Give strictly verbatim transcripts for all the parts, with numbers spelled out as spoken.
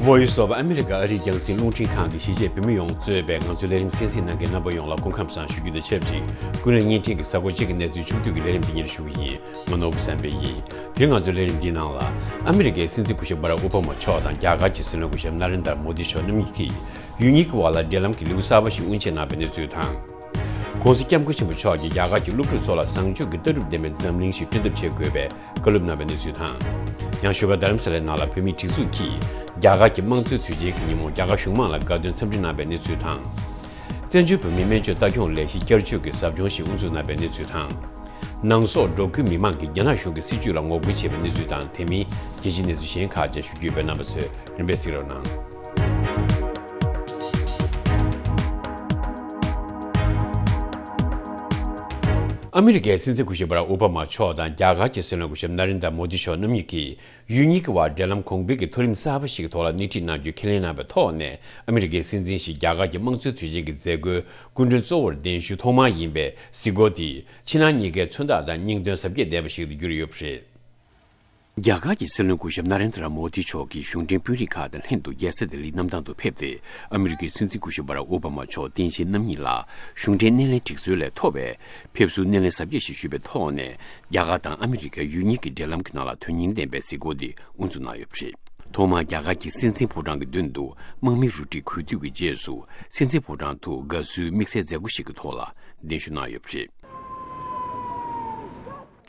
Voice of America ཨ་རིའི་རྒྱང་སྲིང་རླུང་འཕྲིན་ཁང་གིས་གཞིས་བྱེས་བོད་མི་ཡོངས་གཙོས་པའི་ང་ཚོའི་ལས་རིམ་གསན་གཟིགས་གནང་མཁན་རྣམ་པ་ཡོངས་ལ་སྐུ་ཁམས་བཟང་ཞུ་རྒྱུ་དང་ཆབས་ཅིག་ཀུན་གླེང་བརྙན་འཕྲིན་གྱི་གཟའ་འཁོར་གཅིག་གི་གནས་ཚུལ་ཕྱོགས་བསྡུས་ཀྱི་ལས་རིམ་འདི་ཉིད་ཞུ་གི་ཡིན། ང་ནོར་བུ་བསམ་འཕེལ་ཡིན། དེ་རིང་ང་ཚོའི་ལས་རིམ་འདིའི་ནང་ལ། ཨ་མི་རི་ཀའི་སྲིད་འཛིན་སྐུ་ཞབས་བྷ་རག་ཨོ་བྷ་མ་མཆོག་དང་རྒྱ་གར་གྱི་སྲིད་བློན་སྐུ་ཞབས་ན་རེན་དར་མོ་དི་མཆོག་རྣམ་གཉིས་ཀྱིས་ཡུལ་གཉིས་ཀྱི་བར་ལ་འབྲེལ་ལམ་གྱི་ལེའུ་གསར་པ་ཞིག་དབུ་འབྱེད་གནང་བའི་གནས་ཚུལ་དང་། ༸གོང་ས་༸སྐྱབས་མགོན་ཆེན་པོ་མཆོག་གིས་རྒྱ་གར་གྱི་སློབ་ཕྲུག་ཚོ་ལ་བཟང་སྤྱོད་ཀྱི་ལྟ་གྲུབ་ལྡན་པའི་འཛམ་གླིང་ཞིག་བསྐྲུན་ཐབས་བྱེད་དགོས་པའི་བཀའ་སློབ་གནང་བའི་གནས་ཚུལ་དང་། ཡང་བཞུགས་སྒར་རྡ་རམ་ས་ལའི་ནང་ལ་བོད་མིའི་སྒྲིག་འཛུགས་ཀྱིས་རྒྱ་གར་གྱི་དམངས་གཙོའི་དུས་ཆེན་གྱི་ཉིན་མོར་རྒྱ་གར་གཞུང་མང་ལ་དགའ་སྟོན་འཚམས་འདྲི་གནང་བའི་གནས་ཚུལ་དང་། བཙན་བྱོལ་བོད་མིའི་སྨན་བཅོས་ལྟ་སྐྱོང་ལས་གཞི་བསྐྱར་བཅོས་ཀྱི་ཟབ་སྦྱོང་ཞིག་དབུ་འཛུགས་གནང་བའི་གནས་ཚུལ་དང་། ནང་སོག་འབྲོག་ཁུལ་མི་མང་གིས་རྒྱ་ནག་གཞུང་གི་སྲིད་བྱུས་ལ་ངོ་རྒོལ་བྱས་པའི་གནས་ཚུལ་དང་། དེ་མིན་རྒྱལ་སྤྱིའི་གནས་ཚུལ་གཞན་ཁག་བཅས་ཞུ་རྒྱུ་ཡོད་པས། རྣམ་པ་ཚོས་རིམ་པས་གཟིགས་རོགས་གནང་། ཨ་མི་རི་ཀའི་སྲིད་འཛིན་སྐུ་ཞབས་བྷ་རག་ཨོ་བྷ་མ་མཆོག་དང་རྒྱ་གར་གྱི་སྲིད་བློན་སྐུ་ཞབས་ན་རེན་དར་མོ་དི་མཆོག་རྣམ་གཉིས་ཀྱིས། ཡུལ་གཉིས་ཀྱི་བར་འབྲེལ་ལམ་གོང་འཕེལ་གྱི་མཐོ་རིམ་གསར་པ་ཞིག་གི་ཐོག་ལ་སྣེ་ཁྲིད་གནང་རྒྱུ་ཁས་ལེན་གནང་བའི་ཐོག་ནས། ཨ་མི་རི་ཀའི་སྲིད་འཛིན་ཞིག་རྒྱ་གར་གྱི་དམངས་གཙོའི་དུས་ཆེན་གྱི་མཛད་སྒོའི་སྐུ་མགྲོན་གཙོ་བོར་གདན་ཞུ་ཐོག་མ་ཡིན་པའི་གཟིགས་སྐོར་དེས། ཕྱི་ནང་གཉིས་ཀའི་མཚོན་རྟགས་དང་སྙིང་དོན་གཟབ་རྒྱས་ལྡན་པ་ཞིག་ཏུ་གྱུར་ཡོད་པ་རེད། རྒྱ་གར་གྱི་སྲིད་བློན་སྐུ་ཞབས་ན་རེན་དྲ་མོ་དི་མཆོག་གིས་གཞུང་འབྲེལ་དཔོན་རིགས་ཁག་དང་ལྷན་དུ་རྒྱལ་ས་ལྡི་ལིའི་གནམ་ཐང་དུ་ཕེབས་ཏེ། ཨ་མི་རི་ཀའི་སྲིད་འཛིན་སྐུ་ཞབས་བྷ་རག་ཨོ་བྷ་མ་མཆོག་རྟེན་གཞི་རྣམ་གཉིས་ལ་གཞུང་འབྲེལ་སྣེ་ལེན་སྒྲིག་སྲོལ་ལས་ཐོབ་པའི་ཕེབས་བསུའི་སྣེ་ལེན་གཟབ་རྒྱས་ཤིག་ཞུས་པའི་ཐོག་ནས། རྒྱ་གར་དང་ཨ་མི་རི་ཀ་ཡུལ་གཉིས་ཀྱི་འབྲེལ་ལམ་གྱི་ནང་ལ་དོན་སྙིང་ལྡན་པའི་གཟིགས་སྐོར་འདི་དབུ་འཛུགས་གནང་ཡོད་པ་རེད། ཐོག་མར་རྒྱ་གར་གྱི་སྲིད་འཛིན་ཕོ་བྲང་གི་མདུན་དུ་དམག་མིའི་རུ་སྒྲིག་གུས་འདུད་ཀྱི་རྗེས་སུ། སྲིད་འཛིན་ཕོ་བྲང་དུ་དགའ་བསུའི་དམིགས་བསལ་མཛད་སྒོ་ཞིག་གི་ཐོག་ལ་གདན་ཞུ་གནང་ཡོད་པ་རེད།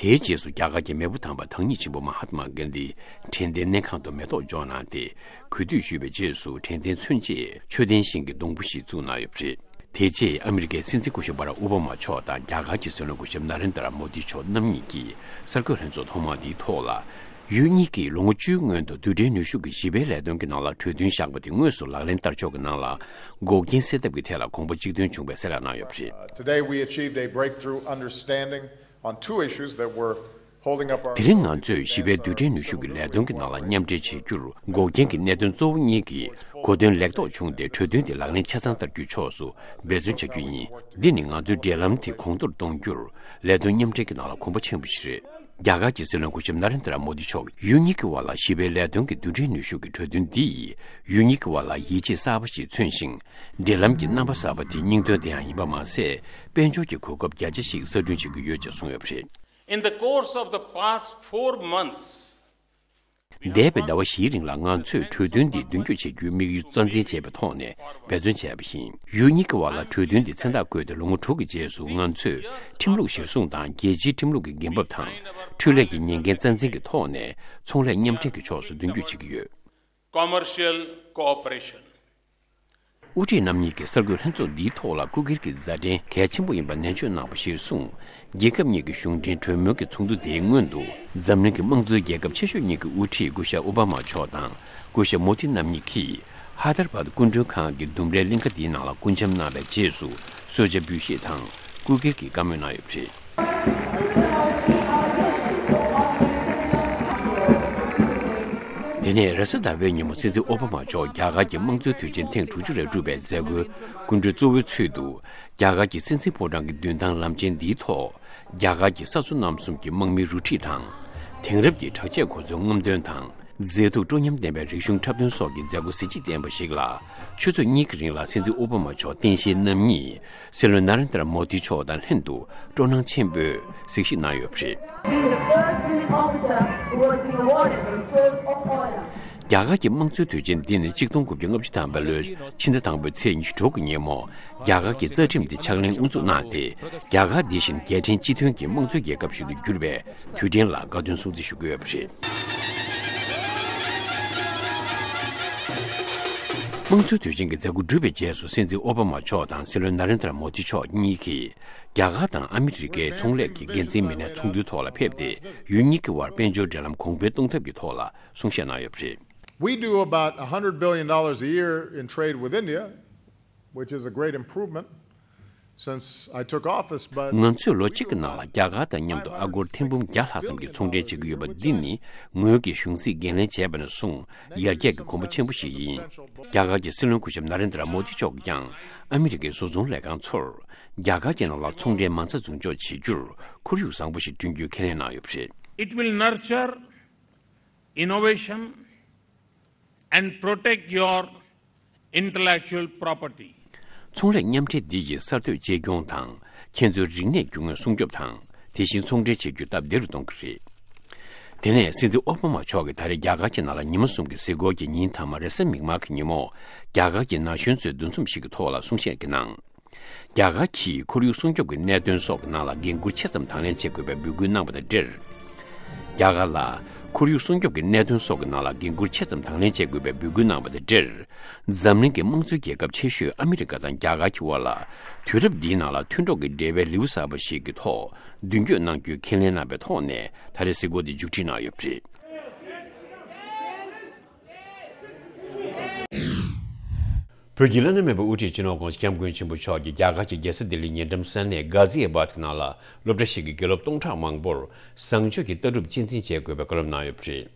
དེའི་རྗེས་སུ་རྒྱ་གར་གྱི་མེས་པོ་དམ་པ་བདག་ཉིད་ཆེན་པོ་མ་ཧཱ་ཏ་མ་གྷན་དྷི་དྲན་རྟེན་གནས་ཁང་དུ་མེ་ཏོག་འཇོག་གནང་སྟེ། གུས་འདུད་ཞུས་པའི་རྗེས་སུ། དྲན་རྟེན་མཚོན་ཆེད་མཆོད་རྟེན་ཤིང་གི་སྡོང་པོ་ཞིག་བཙུགས་གནང་ཡོད་པ་རེད། དེ་རྗེས་ཨ་མི་རི་ཀའི་སྲིད་འཛིན་སྐུ་ཞབས་བྷ་རག་ཨོ་བྷ་མ་མཆོག་དང་རྒྱ་གར་གྱི་སྲིད་བློན་སྐུ་ཞབས་ན་རེན་དྲ་མོ་དི་མཆོག་རྣམ་གཉིས་ཀྱིས་གསར་འགོད་ལྷན་ཚོགས་ཐོག་མ་འདིའི་ཐོག་ལ། ཡུལ་གཉིས་ཀྱིས་ལོ་ངོ་བཅུའི་སྔོན་དུ་རྡུལ་ཕྲན་ནུས་ཤུགས་ཀྱི་ཞི་བའི་ལས་དོན་གྱི་ནང་ལ་གྲོས་མཐུན་བཞག་པ་དེ་དངོས་སུ་ལག་ལེན་བསྟར་ཕྱོགས་ཀྱི་ནང་ལ་འགོག་རྐྱེན་སེལ་ཐབས་ཀྱི་ཐད་ལ་གོམ་པ་གཅིག་མཐུན་བྱུང་བའི་གསལ་བསྒྲགས་གནང་ཡོད་པ་རེད། Today we achieved a breakthrough understanding on two issues that were holding up our དེ་རིང་ང་ཚོས་ཞི་བའི་རྡུལ་ཕྲན་ནུས་ཤུགས་ཀྱི་ལས་དོན་གྱི་ནང་ལ་མཉམ་འབྲེལ་བྱེད་རྒྱུར་འགོག་རྐྱེན་གྱི་གནད་དོན་གཙོ་བོ་གཉིས་ཀྱི་གོ་དོན་ལེགས་རྟོགས་བྱུང་སྟེ། གྲོས་མཐུན་དེ་ལག་ལེན་ཆ་ཚང་བསྟར་རྒྱུའི་ཕྱོགས་སུ་འབད་བརྩོན་བྱ་རྒྱུ་ཡིན། འདི་ནི་ང་ཚོའི་འབྲེལ་ལམ་དེ་གོང་མཐོར་གཏོང་རྒྱུར་ལས་དོན་མཉམ་འབྲེལ་གྱི་ནང་ལ་གོམ་པ་ཆེན་པོ་ཞིག་རེད། རྒྱ་གར་གྱི་སྲིད་བློན་སྐུ་ཞབས་ན་རེན་དྲ་མོ་དི་མཆོག་གིས་ཡུལ་གཉིས་ཀྱི་བར་ལ་ཞི་བའི་ལས་དོན་གྱི་རྡུལ་ཕྲན་ནུས་ཤུགས་ཀྱི་གྲོས་མཐུན་འདིས་ཡུལ་གཉིས་ཀྱི་བར་ལ་ཡིད་ཆེས་གསར་པ་ཞིག་མཚོན་ཞིང་། འབྲེལ་ལམ་གྱི་རྣམ་པ་གསར་པ་དེ་སྙིང་དོན་དེ་ཡང་ཡིན་པ་མ་ཟད། དཔལ་འབྱོར་གྱི་གོ་སྐབས་བརྒྱ་ཆ་ཞིག་གསར་སྐྲུན་བྱེད་ཀྱི་ཡོད་ཅེས་གསུངས་ཡོད་པ་རེད། In the course of the past four months, འདས་པའི་ཟླ་བ་བཞིའི་རིང་ལ་ང་ཚོས་གྲོས་མཐུན་འདི་མདུན་སྐྱོད་བྱེད་རྒྱུའི་དམིགས་ཡུལ་རྩ་འཛིན་བྱས་པའི་ཐོག་ནས་འབད་བརྩོན་བྱས་པ་ཡིན། ཡུལ་གཉིས་ཀྱི་བར་ལ་གྲོས་མཐུན་འདི་མཚན་རྟགས་བཀོད་དེ་ལོ་ངོ་དྲུག་གི་རྗེས་སུ། ང་ཚོས་ཁྲིམས་ལུགས་གཞིར་བཟུང་དང་རྒྱལ་སྤྱིའི་ཁྲིམས་ལུགས་ཀྱི་འགན་བབ་དང་། འཕྲུལ་ལས་ཀྱི་ཉེས་འགན་རྩ་འཛིན་གྱི་ཐོག་ནས་ཚོང་ལས་མཉམ་འབྲེལ་གྱི་ཕྱོགས་སུ་མདུན་སྐྱོད་བྱེད་ཀྱི་ཡོད། Commercial cooperation. དབུ་ཁྲིད་རྣམ་གཉིས་ཀྱིས་གསར་འགོད་ལྷན་ཚོགས་འདིའི་ཐོག་ལ་སྐུ་སྒེར་གྱི་མཛའ་འབྲེལ་གལ་ཆེན་པོ་ཡིན་པ་ནན་བརྗོད་གནང་བ་གཞིར་བཟུང་། རྒྱལ་ཁབ་གཉིས་ཀྱི་གཞུང་འབྲེལ་གྲོས་མོལ་གྱི་ཚོགས་འདུ་དེའི་སྔོན་དུ། འཛམ་གླིང་གི་དམངས་གཙོའི་རྒྱལ་ཁབ་ཆེ་ཤོས་གཉིས་ཀྱི་དབུ་ཁྲིད་སྐུ་ཞབས་ཨོ་བྷ་མ་མཆོག་དང་སྐུ་ཞབས་མོ་དྷི་རྣམ་གཉིས་ཀྱིས་ཧ་དར་བཱད་སྐུ་མགྲོན་ཁང་གི་ལྡུམ་རའི་གླིང་ཁ་འདིའི་ནང་ལ་སྐུ་འཆམ་གནང་བའི་རྗེས་སུ་གསོལ་ཇ་འབུལ་བཞེས་དང་སྐུ་སྒེར་གྱི་བཀའ་མོལ་གནང་ཡོད་པ་རེད། དེ་ནས་རེས་གཟའ་ཟླ་བའི་ཉིན་མོ་སྲིད་འཛིན་ཨོ་བྷ་མ་མཆོག་རྒྱ་གར་གྱི་དམངས་གཙོའི་དུས་ཆེན་ཐེངས་དྲུག་ཅུ་རེ་དྲུག་པའི་མཛད་སྒོའི་སྐུ་མགྲོན་གཙོ་བོའི་ཚུལ་དུ། རྒྱ་གར་གྱི་སྲིད་འཛིན་ཕོ་བྲང་གི་མདུན་ཐང་ལམ་ཆེན་འདིའི་ཐོག་རྒྱ་གར་གྱི་ས་མཚོ་གནམ་གསུམ་གྱི་དམག་མིའི་རུ་ཁྲིད་དང་། དེང་རབས་ཀྱི་དྲག་ཆས་གོ་མཚོན་རྔམ་སྟོན་དང་། མཛེས་སྡུག་སྤྲོ་ཉམས་ལྡན་པའི་རིག་གཞུང་འཁྲབ་སྟོན་སོགས་ཀྱི་མཛད་སྒོ་གཟི་བརྗིད་ལྡན་པ་ཞིག་ལ། ཆུ་ཚོད་གཉིས་ཀྱི་རིང་ལ་སྲིད་འཛིན་ཨོ་བྷ་མ་མཆོག་རྟེན་གཞིའི་རྣམ་གཉིས། སྲིད་བློན་ན་རེན་དྲ་མོ་དི་མཆོག་དང་ལྷན་དུ་སྤྲོ་སྣང་ཆེན་པོས་གཟིགས་ཞིབ་གནང་ཡོད་པ་རེད། Being the first Indian officer who was being awarded the Sword of Honor. རྒྱ་གར་གྱི་དམངས་གཙོའི་དུས་ཆེན་འདི་ནི་ཆིག་སྟོང་དགུ་བརྒྱ་ལྔ་བཅུ་ཐམ་པའི་ལོའི་ཕྱི་ཟླ་དང་པོའི་ཚེས་ཉི་ཤུ་དྲུག་གི་ཉིན་མོ། རྒྱ་གར་གྱི་རྩ་ཁྲིམས་དེ་ཕྱག་ལེན་དབུ་འཛུགས་གནང་སྟེ། རྒྱ་གར་འདི་བཞིན་རྒྱལ་ཕྲན་སྤྱི་མཐུན་གྱི་དམངས་གཙོའི་རྒྱལ་ཁབ་ཞིག་ཏུ་གྱུར་པའི་དུས་དྲན་ལ་དགའ་སྟོན་སྲུང་བརྩི་ཞུ་གི་ཡོད་པ་རེད། དམངས་གཙོའི་དུས་ཆེན་གྱི་མཛད་སྒོ་གྲུབ་པའི་རྗེས་སུ། སྲིད་འཛིན་ཨོ་བྷ་མ་མཆོག་དང་སྲིད་བློན་ན་རེན་དྲ་མོ་དི་མཆོག་གཉིས་ཀྱིས། རྒྱ་གར་དང་ཨ་མི་རི་ཀའི་ཚོང་ལས་ཀྱི་འགན་འཛིན་མི་སྣའི་ཚོགས་འདུའི་ཐོག་ལ་ཕེབས་ཏེ། ཡུལ་གཉིས་ཀྱི་དབར་དཔལ་འབྱོར་འབྲེལ་ལམ་གོང་འཕེལ་གཏོང་ཐབས་ཀྱི་ཐོག་ལ་གསུང་བཤད་གནང་ཡོད་པ་རེད། We do about a hundred billion dollars a year in trade with India, which is a great improvement since I took office, but ང་ཚོས་ལོ་གཅིག་གི་ནང་ལ་རྒྱ་གར་དང་མཉམ་དུ་ཨ་སྒོར་ཐེར་འབུམ་བརྒྱ་ལྷག་ཙམ་གྱི་ཚོང་འབྲེལ་བྱེད་ཀྱི་ཡོད་པ་འདི་ནི། ངོས་ཀྱིས་གཞུང་སྲིད་འགན་ལེན་བྱས་པ་ནས་བཟུང་ཡར་རྒྱས་ཀྱི་གོམ་པ་ཆེན་པོ་ཞིག་ཡིན། རྒྱ་གར་གྱི་སྲིད་བློན་སྐུ་ཞབས་ན་རེན་དྲ་མོ་དི་མཆོག་གིས་ཀྱང་ཨ་མི་རི་ཀའི་བཟོ་ཚོང་ལས་ཁང་ཚོར། རྒྱ་གར་གྱི་ནང་ལ་ཚོང་འབྲེལ་མ་རྩ་འཛུགས་འཇོག་བྱེད་རྒྱུར་ཁོར་ཡུག་བཟང་པོ་ཞིག་བསྐྲུན་རྒྱུའི་ཁས་ལེན་གནང་ཡོད་པ་རེད། It will nurture innovation and protect your intellectual property. ཚོང་ལས་མཉམ་འབྲེལ་འདི་ཡིས་གསར་གཏོད་གཅེས་སྐྱོང་དང་། ཁྱེད་ཚོའི་རིག་གནས་རྒྱུ་དངོས་སྲུང་སྐྱོབ་དང་། དེ་བཞིན་ཚོང་འབྲེལ་བྱེད་རྒྱུ་སྟབས་བདེ་རུ་གཏོང་གི་རེད། དེ་ནས་སྲིད་འཛིན་ཨོ་བྷ་མ་མཆོག་གིས་ད་རེས་རྒྱ་གར་གྱི་ནང་ལ་ཉི་མ་གསུམ་གྱི་གཟིགས་སྐོར་གྱི་ཉིན་མཐའ་མ་རེས་གཟའ་མིག་དམར་གྱི་ཉིན་མོ། རྒྱ་གར་གྱི་ན་གཞོན་ཚོའི་འདུ་འཛོམས་ཤིག་གི་ཐོག་ལ་གསུང་བཤད་ཀྱི་ནང་། རྒྱ་གར་གྱིས་ཁོར་ཡུག་སྲུང་སྐྱོབ་ཀྱི་གནད་དོན་སོགས་ཀྱི་ནང་ལ་འགན་འཁུར་ཆེ་ཙམ་དང་ལེན་བྱེད་དགོས་པའི་འབོད་སྐུལ་གནང་བ་དང་འབྲེལ། རྒྱ་གར་ལ་ཁོར་ཡུག་སྲུང་སྐྱོབ་ཀྱི་གནད་དོན་སོགས་ཀྱི་ནང་ལ་འགན་འཁུར་ཆེ་ཙམ་དང་ལེན་བྱེད་དགོས་པའི་འབོད་སྐུལ་གནང་བ་དང་འབྲེལ། འཛམ་གླིང་གི་དམངས་གཙོའི་རྒྱལ་ཁབ་ཆེ་ཤོས་ཨ་མི་རི་ཀ་དང་རྒྱ་གར་གྱི་དབར་ལ། དུས་རབས་འདིའི་ནང་ལ་མཐུན་གྲོགས་ཀྱི་འབྲེལ་བའི་ལེའུ་གསར་པ་ཞིག་གི་ཐོག་མདུན་སྐྱོད་གནང་རྒྱུའི་ཁས་ལེན་གནང་བའི་ཐོག་ནས་ད་རེས་གཟིགས་སྐོར་འདི་མཇུག་སྒྲིལ་གནང་ཡོད་པ་རེད། བོད་ཀྱི་བླ་ན་མེད་པའི་དབུ་ཁྲིད་སྤྱི་ནོར་༧གོང་ས་༧སྐྱབས་མགོན་ཆེན་པོ་མཆོག་གིས་རྒྱ་གར་གྱི་རྒྱལ་ས་ལྡི་ལིའི་ཉེ་འགྲམ་ས་གནས་གྷ་ཟི་ཨ་བཱད་ཀྱི་ནང་ལ་སློབ་གྲྭ་ཞིག་གི་དགེ་སློབ་སྟོང་ཕྲག་མང་པོར་བཟང་སྤྱོད་ཀྱི་ལྟ་གྲུབ་གཅེས་འཛིན་བྱེད་དགོས་པའི་བཀའ་སློབ་གནང་ཡོད་པ་རེད།